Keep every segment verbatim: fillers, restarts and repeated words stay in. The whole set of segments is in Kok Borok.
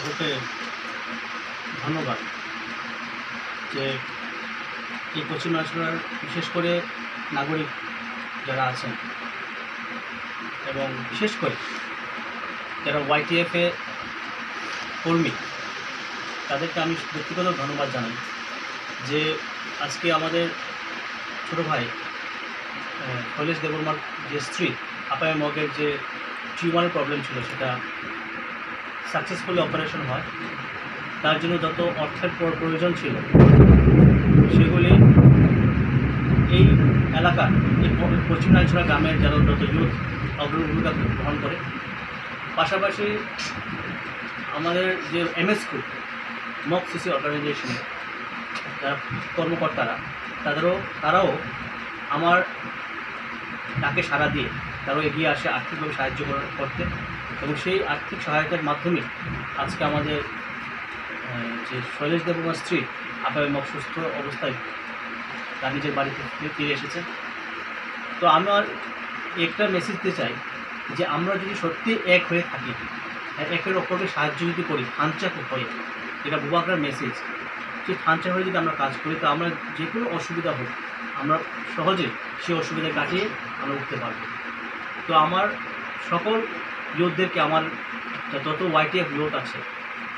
ওকে ধন্যবাদ যে এই পশ্চিম বাংলার বিশেষ করে নাগরিক যারা আছেন এবং বিশেষ করে যারা ওয়াইটিএফ এ কর্মী, তাদেরকে আমি ব্যক্তিগত ধন্যবাদ জানাই যে আজকে আমাদের ছোটো ভাই, আহ, শৈলেশ দেববর্মার যে স্ত্রী আপায় মগের যে টিউমারের প্রবলেম ছিল, সেটা সাকসেসফুলি অপারেশন হয়। তার জন্য যত অর্থের প্র-, প্রয়োজন ছিল, সেগুলি এই এলাকার, এই প-, পশ্চিম নাইছড়া গ্রামের যারা যত ইউথ অগ্রণী ভূমিকা গ্রহণ করে, পাশাপাশি আমাদের যে এমএস গ্রুপ, মগ সিসি অর্গানাইজেশনের যারা কর্মকর্তারা, তাদেরও, তারাও আমার ডাকে সাড়া দিয়ে তারাও এগিয়ে আসে আর্থিকভাবে সাহায্য করার, করতে। এবং সেই আর্থিক সহায়তার মাধ্যমে আজকে আমাদের, আহ, যে শৈলেশ দেববর্মার স্ত্রী আপায় মগ সুস্থ অবস্থায় তার নিজের বাড়িতে ফিরে, ফিরে এসেছে। তো আমার একটা মেসেজ দিতে চাই যে আমরা যদি সত্যি এক হয়ে থাকি, একে অপরকে সাহায্য যদি করি, থানচা হয়ে, যেটা বুবাগ্রার মেসেজ, সেই থানচা হয়ে যদি আমরা কাজ করি, তো আমরা যে কোনো অসুবিধা হোক, আমরা সহজে সেই অসুবিধা কাটিয়ে আমরা উঠতে পারবো। তো আমার সকল ইউথদেরকে, আমার যত ওয়াইটিএফ ইউথ আছে,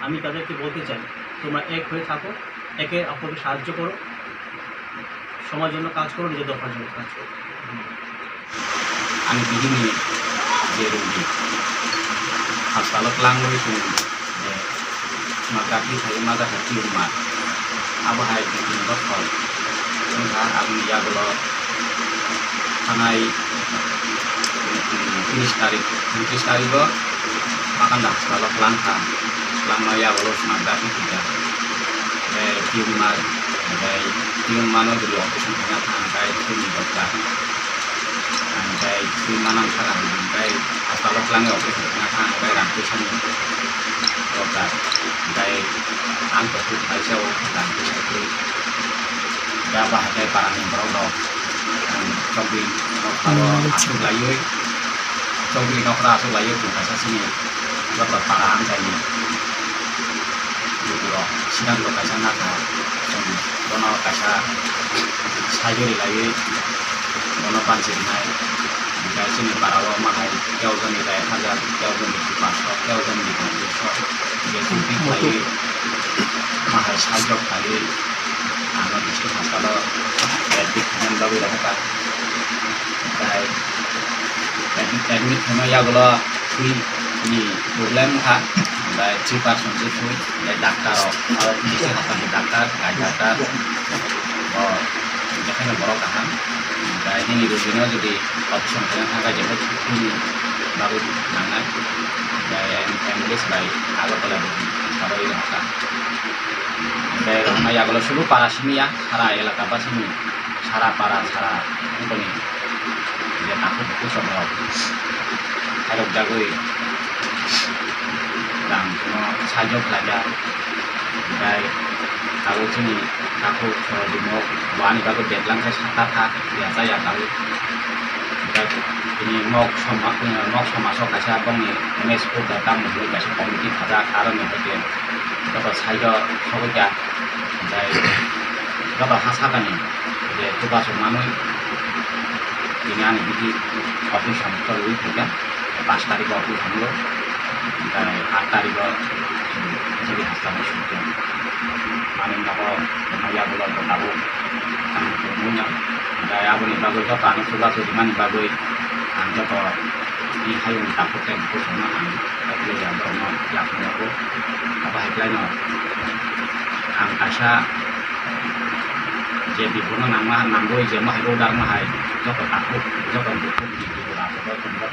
আমি তাদেরকে বলতে চাই, তোমরা এক হয়ে থাকো, একে অপরকে সাহায্য করো, সমাজের জন্য কাজ করো, নিজের দরকারের জন্য কাজ করো। Ani bihikni je rwngdi, hastalo twlangwi chwng je smagraphi phaiwi ma jakha tumor, abo hai bihikni bothor wngkha. Aboni yagulo thanai, mm, tris tarik, untris tarigo Makanda hastalo twlangkha, twlangma yagulo smagraphi khaikha, tei tumor, tei tumorno jodi operation khaina thang khe chini dokta. Ang tei twi manang kha, ang tei hastalo twlangwi operation khaina thang, ang tei rang puisa ni dorkar. Ang tei ang to kuk kaisa o rang puisa kwrwi. Tei abo hai khe para ni borok rok, ang chokri nokha o aswk laiwi, chokri nokha o aswk laiwi kung kaisa sini joto para ang tei ni. Lukurok siddhanto kaisa nakha, chwng bono kaisa saijo rilaiwi bono banchi rinai. Hwnkhe chini para o mahai keu joni bai ek hajar, keu joni bai paanch sho, keu joni bai paanch sho, je chwng twi khlaiwi mahai saijo khlaiwi ano district hospital o admit khainani bagwi rohorkha. Hwnkhe admit, admit khaima yagulo twi ni problem wngkha, hwnkhe three percent se twi, hwnkhe doctor rok, aro twi se hospital ni doctor, guy doctor, o, hwnkhe borok kaham, hwnkhe nini rogino jodi operation khaina thangkha, jebo twi ni bagwi nangnai, hwnkhe ambulance bai Agartala rogwi rohorkha. Hwnkhe romna yagulo sulu para simi ya, sara elaka basini, sara para, sara wngkoni je takhuk bukhuk rok khairok jagwi rang chwngno saijo khlaijak. Hwnkhe tabuk chini takhuk Sorojit Mok bo ani bagwi betlang khe sakha kha, yacha ya tabuk. Hwnkhe tini Mok soma-, Mok somajo kaisa bongni M S Pur da tamo hinwi kaisa committee khajak, aroni hwnkhe joto saijo sogwi kha. Hwnkhe joto ha sakani je chubachu manwi tini ani bithi office o choliwi phaikha, paanch tarikh o office o, hwnkhe aat tarikh o chini hasteni sukha. Ani nogo yagulo tabuk ang tongmani, hwnkhe aboni bagwi joto ano chubachu rimani bagwi ang joto ni hayung takhuk tei bukhuk songno ang kaitorwi ang borokno yakung yago. Abo hai khlaino ang kaisa je biphurno nangma, nangwi je mohai order mohai joto takhuk, joto bukhuk ni biphur aphuru joto